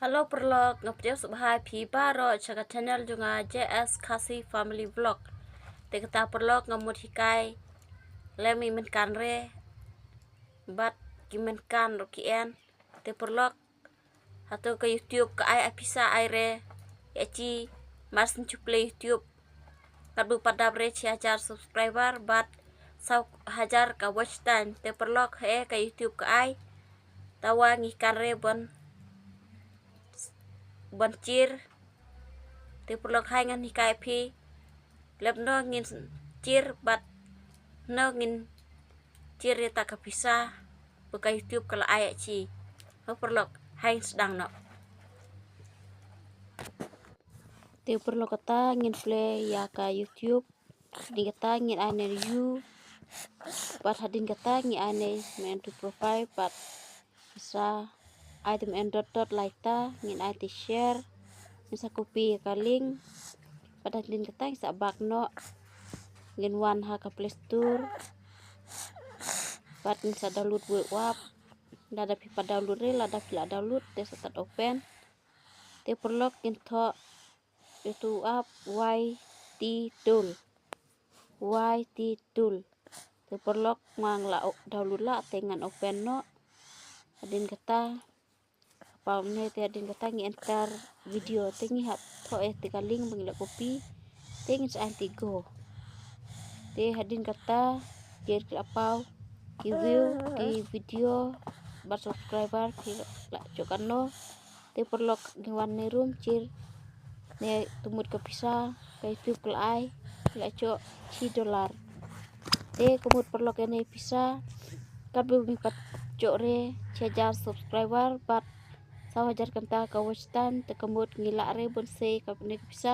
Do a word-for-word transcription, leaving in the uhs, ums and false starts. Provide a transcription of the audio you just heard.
Hello paralok, nga pdiang sngewbha ïa phi baroh sha ka channel jong nga, J S Khasi Family Vlog. Te kata paralok nga mut hikai lem i mynkan re bad ki mynkan ruh ki en. Te paralok, hato ka YouTube ka ai pisa ai re ïa chi? Mar syn shu plie YouTube katba pat dap re shi hajar subscriber bad saw hajar ka watch time. Te paralok, haei ka YouTube ka ai? Tawa ngi kan re ban ban chier. Te paralok, haei ngan hikai phi lem no ngin chier bad no ngin chier ïa ta ka pisa ba ka YouTube ka la ai ïa chi. Ho paralok, haei sdang noh. Te paralok, kata ngin plie ïa ka YouTube. Hadien kata ngin ai ne u, bad hadien kata ngin ai ne men to profile bad sa ai te men dot dot lai ta, ngin ai te share, ngin sa copy ïa ka link. Bad hadien kata ngin sa back noh, ngin wan ha ka Play Store bad ngin sa download wei u app. Lada phi pat download re, lada phi la download te sa tad open. Te paralok, ngin thoh ïa utu u app Y T Tool. Y T Tool. Te paralok, nga la download la, te ngan open noh. Hadien kata, paw ne te hadien kata ngi enter video, te ngi hap thoh ïa te ka link ba ngi la copy. Te ngin sa ai te go. Te hadien kata, te ki la paw ki view, ki video bad subscriber ki la jong katno. Te paralok, ngi wan ne rum chier ne te mut ka pisa ka YouTube ka la ai, ka la jong shi dollar. Te ka mut paralok ïa ne pisa katba ngi pat jong re shi hajar subscriber bad saw hajar kynta ka watch time, te ka mut ngi lah re ban sei kane ka pisa